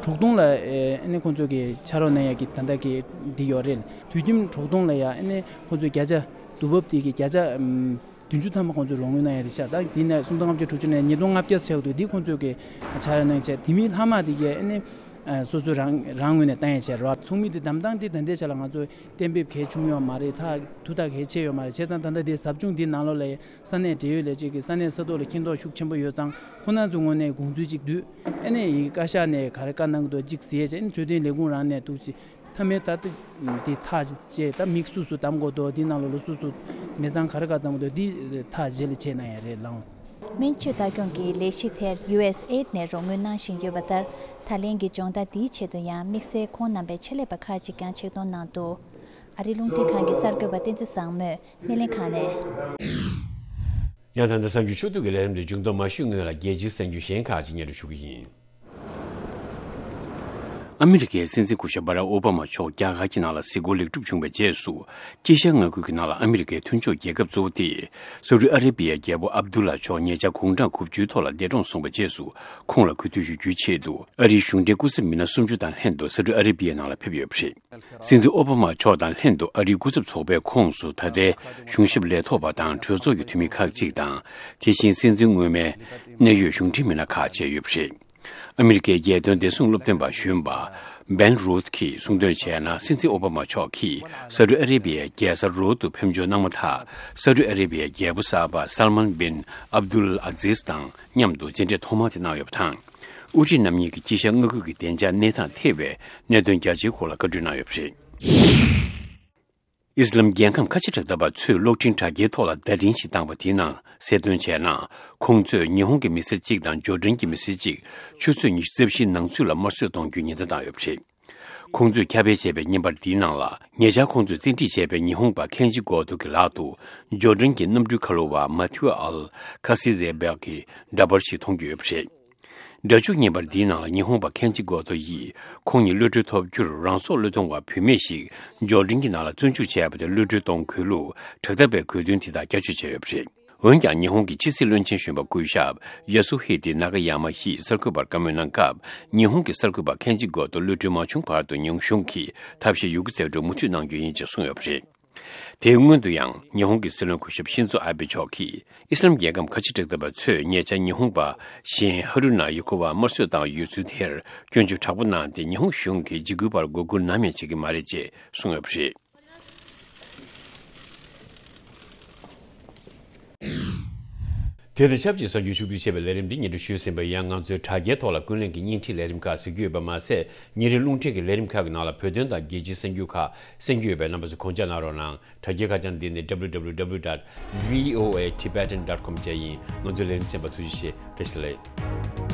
དྲུག་སྟོང་ལ་ཨ་ནི་ཁོང་ཚོ་གི་ཕྱག་རོགས་གནང་ཡ་གི་ད་ལྟ་གི་འདི་ཡོད་རེད། དུས་ཁྱིམ་དྲུག་སྟོང་ལ་ཡ་ཨ་ནི་ཁོང་ཚོའི་བརྒྱ་ཆ་དུས་བབ་དེ་གི་བརྒྱ་ཆ་ཨམ་བདུན་ཅུ་ཐམ་པ་ཁོང་ཚོས་རོགས་དངུལ་གནང་ཡ་རེད་ཤག་ད་དེ་ནས་སུམ་སྟོང་ལྔ་བརྒྱ་དྲུག་ཅུ་ནས་ཉིས་སྟོང་ལྔ་བརྒྱ་ཆགས་འདུག་འདི་ཁོང་ཚོས་གི་ཕྱག་རོགས་གནང་བྱས་དེ་མིན་ལྷག་མ་དེ་གས་ཨ་ནི་ཨ་སོ་སོ་རང་རང་ངོས་ནས་བཏང་ཡ་བྱས་རོགས་ཚོགས་མི་དེ་བདམས་སྟངས་དེ་ད་ལྟའི་ཆ་ལ་ང་ཚོ་གཏན་འབེབས་གལ་བྱུང་ཡོད་མ་རེད། ད་དུ་ད་གལ་ཆེ་ཡོད་མ་རེད། བྱས་ཙང་ད་ལྟ་དེ་ཟབ་སྦྱོང་འདི་ནང་ལོགས་ལ་ས་གནས་འབྲེལ་ཡོད་ལས་བྱེད་ཀྱི་ས་གནས་ས་ཐོག་ལ་མཁྱེན་རྟོགས་ཤུགས་ཆེན་པོ་ཡོད་ཙང་ཁོ་ན་ཚོའི་ངོས་ནས་དགོངས་ཚུལ་གཅིག་བསྡུས་ཨ་ནི་ཡི་བཀའ་ཤག་ནས་ག་རེ་བཀའ་གནང་གི་འདུག་གཅིག་ཟེར་བྱས་ཨ་ནི་འཕྲོད་བསྟེན་ལས་ཁུངས་རང་ནས་འདུག་ཅིག་མཐའ་མའི་ད་ལྟ་འདི་ཐག་བཅད་ད་མིག་སུ་སུ་བསྡམ་དགོས་འདུག་འདི་ནང་ལོགས་ལ་སུ་སུ་མི་ཚང་ག་རེ་ག་བསྡམ་དགོས་འདུག་འདི་ཐག་རྗེས་ལ་བྱས་གནང་ཡ་རེད་ལགས། སྨན་བཅོས་ལྟ་སྐྱོང་གི་ལས་གཞི་དེར་ཡུ་ཨེས་ཨེ་ཌི་ནས་རོགས་དངུལ་གནང་བཞིན་ཡོད་པ་ལྟར་ད་ལན་གྱི་སྦྱོང་བརྡར་འདིའི་ཆེད་དུ་ཡང་དམིགས་བསལ་ཁོང་རྣམ་པའི་ཆེད་ལས་པ་ཁག་ཅིག་ཀྱང་ཆེད་གཏོང་གནང་འདུག་ཨ་རིའི་རླུང་འཕྲིན་ཁང་གི་གསར་འགོད་པ་བསྟན་འཛིན་བཟང་མོས་སྣེ་ལེན་ཁང་ནས། ཡང་ད་ལྟ་གསར་འགྱུར་ཕྱོགས་བསྡུས་ཀྱི་ལས་རིམ་དེ་མཇུག་བསྡོམས་མ་ཞུས་སྔོན་ལ་རྒྱལ་སྤྱིའི་གསར་འགྱུར་གཞན་ཁག་ཅིག་སྙན་སྒྲོན་ཞུ་གི་ཡིན། ཨ་མི་རི་ཀའི་སྲིད་འཛིན་སྐུ་ཞབས་བྷ་རག་ཨོ་བྷ་མ་མཆོག་རྒྱ་གར་གྱི་ནང་ལ་གཟིགས་སྐོར་ལེགས་གྲུབ་བྱུང་བའི་རྗེས་སུ། དཀྱིལ་ཤར་མངའ་ཁུལ་གྱི་ནང་ལ་ཨ་མི་རི་ཀའི་མཐུན་ཕྱོགས་རྒྱལ་ཁབ་གཙོ་བོ་སྟེ། སའུ་ཏི་ཨ་རེ་བི་ཡའི་རྒྱལ་པོ་ཨབ་དུ་ལ་མཆོག་ཉེ་ཆར་དགུང་གྲངས་དགུ་བཅུའི་ཐོག་ལ་འདས་གྲོངས་སོང་བའི་རྗེས་སུ། ཁོང་ལ་གུས་འདུད་ཞུ་རྒྱུའི་ཆེད་དུ་ཨ་རིའི་གཞུང་འབྲེལ་སྐུ་ཚབ་མི་སྣ་སུམ་ཅུ་དང་ལྷན་དུ་སའུ་ཏི་ཨ་རེ་བི་ཡའི་ནང་ལ་ཕེབས་ཡོད་པ་རེད། སྲིད་འཛིན་ཨོ་བྷ་མ་མཆོག་དང་ལྷན་དུ་ཨ་རིའི་སྐུ་ཚབ་ཚོགས་པའི་ཁོངས་སུ་ད་ལྟའི་གཞུང་ཞབས་ལས་ཐོག་པ་དང་གྲོས་ཚོགས་ཀྱི་འཐུས་མི་ཁག་ཅིག་དང་། དེ་བཞིན་སྲིད་འཛིན་སྔོན་མའི་གནད་ཡོད་གཞུང་འབྲེལ་མི་སྣ་ཁག་བཅས་ཡོད་པ་རེད། ཨ་མི་རི་ཀའི་རྒྱལ་དོན་བདེ་སྲུང་སློབ་སྟོན་པ་གཞོན་པ་བྷེན་རུད་ཀྱིས་གསུངས་དོན་བྱས་ན། སྲིད་འཛིན་ཨོ་བྷ་མ་མཆོག་གིས་སའུ་ཏི་ཨ་རེ་བི་ཡའི་རྒྱལ་ས་རོལ་དུ་ཕེབས་འབྱོར་གནང་མ་ཐག་སའུ་ཏི་ཨ་རེ་བི་ཡའི་རྒྱལ་པོ་གསར་པ་སལ་མན་བྷིན་ཨབ་དུལ་ཨ་ཛིས་དང་མཉམ་དུ་མཇལ་འཕྲད་ཐོག་མ་དེ་གནང་ཡོད་པ་དང་། དབུ་ཁྲིད་རྣམ་གཉིས་ཀྱིས་དཀྱིལ་ཤར་མངའ་ཁུལ་གྱི་བདེ་འཇགས་གནས་སྟངས་ཐེ་བའི་གནད་དོན་རྒྱ་ཆེའི་སྐོར་ལ་བཀའ་འཁྲོལ་གནང་ཡོད་པ་རེད། ཨི་སི་ལམ་རྒྱལ་ཁམས་ཁ་ཆེ་དྲག་ལྟ་བ་ཚོས་གློག་འཕྲིན་དྲ་རྒྱའི་ཐོག་ལ་བརྡ་འཕྲིན་ཞིག་བཏང་བ་དེའི་ནང་གསལ་སྟོན་བྱས་ན། ཁོང་ཚོས་ཉི་ཧོང་གི་མི་སེར་གཅིག་དང་ཇོར་ཌན་གྱི་མི་སེར་གཅིག་ཆུ་ཚོད་ཉི་ཤུ་རྩ་བཞིའི་ནང་ཚུད་ལ་དམར་གསོད་གཏོང་རྒྱུའི་ཉེན་བརྡ་བཏང་ཡོད་པ་རེད། ཁོང་ཚོས་ཁྱབ་སྤེལ་བྱས་པའི་བརྙན་པར་འདིའི་ནང་ལ། ཉེ་ཆར་ཁོང་ཚོས་བཙན་ཁྲིད་བྱས་པའི་ཉི་ཧོང་པ་ཁེན་ཇི་གོ་ཏོ་གི་ལག་ཏུ་ཇོར་ཌན་གྱི་གནམ་གྲུའི་ཁ་ལོ་བ་མ་ཐིའུ་ཨལ་ཁ་སི་རེ་བྷག་གི་འདྲ་པར་ཞིག་མཐོང་རྒྱུ་ཡོད་པ་རེད། སྒྲ་འཇུག་བརྙན་པར་འདིའི་ནང་ལ་ཉི་ཧོང་པ་ཁེན་ཇི་གོ་ཏོ་ཡིས་ཁོང་ཉིད་གློད་གྲོལ་ཐོབ་རྒྱུར་རང་སྲོག་བློས་གཏོང་བ་བུད་མེད་ཞིག་ཇོར་ཌན་གྱི་ནང་ལ་བཙོན་འཇུག་བྱས་པ་དེ་གློད་གྲོལ་གཏོང་དགོས་ལུགས་དྲག་འཐབ་པའི་གྱོད་དོན་དེ་དག་བསྐྱར་བཅོས་བྱས་ཡོད་པ་རེད། འོན་ཀྱང་ཉི་ཧོང་གི་ཕྱི་སྲིད་བློན་ཆེན་གཞོན་པ་སྐུ་ཞབས་ཡ་སུ་ཧི་དེ་ན་ག་ཡ་མ་ཡིས་གསར་འགོད་པར་བཀའ་མོལ་གནང་སྐབས། ཉི་ཧོང་གི་གསར་འགོད་པ་ཁེན་ཇི་གོ་ཏོ་གློད་གྲོལ་མ་བྱུང་བར་དུ་ཉི་ཧོང་གཞུང་གིས་ཐབས་ཤེས་ཡོད་རྒུ་རྩལ་སྤྲུགས་མུ་མཐུད་གནང་རྒྱུ་ཡིན་ཅེས་གསུངས་ཡོད་པ་རེད། དེའི་སྔོན་དུ་ཡང་ཉི་ཧོང་གི་སྲིད་བློན་སྐུ་ཞབས་ཤིན་ཛོ་ཨ་བྷེ་མཆོག་གིས་ཨི་སི་ལམ་རྒྱལ་ཁམས་ཁ་ཆེ་དྲག་ལྡན་པ་ཚོས་ཉེ་ཆར་ཉི་ཧོང་པ་གཞན་ཧ་རུ་ན་ཡོ་ཀོ་ཝ་དམར་གསོད་བཏང་ཡོད་ཚུལ་དེར་སྐྱོན་བརྗོད་དྲག་པོ་གནང་སྟེ། ཉི་ཧོང་གཞུང་གིས་འཇིགས་སྐུལ་པར་མགོ་སྒུར་ནམ་ཡང་བྱེད་ཀྱི་མ་རེད་ཅེས་གསུངས་ཡོད་པ་རེད། དེ་དང་ཆབས་ཅིག་གསར་འགྱུར་ཕྱོགས་བསྡུས་བྱས་པའི་ལས་རིམ་འདི་སྙན་སྒྲོན་ཞུས་ཟིན་པ་ཡིན། ཡང་ང་ཚོའི་དྲ་རྒྱའི་ཐོག་ལ་ཀུན་གླེང་གི་བརྙན་འཕྲིན་ལས་རིམ་ཁག་གཟིགས་རྒྱུ་ཡོད་པ་མ་ཟད། ཉིན་རེའི་རླུང་འཕྲིན་གྱི་ལས་རིམ་ཁག་གི་ནང་ལ་བོད་དོན་དང་རྒྱལ་སྤྱིའི་གསར་འགྱུར་ཁག་གསན་རྒྱུ་ཡོད་པས། རྣམ་པ་ཚོས་དགོངས་འཇགས་གནང་རོགས་གནང་། དྲ་རྒྱའི་ཁ་བྱང་འདི་ནི་www.voatibetan.com བཅས་ཡིན། ང་ཚོའི་ལས་རིམ་གསན་པར་ཐུགས་རྗེ་ཆེ། བཀྲ་ཤིས་བདེ་ལེགས།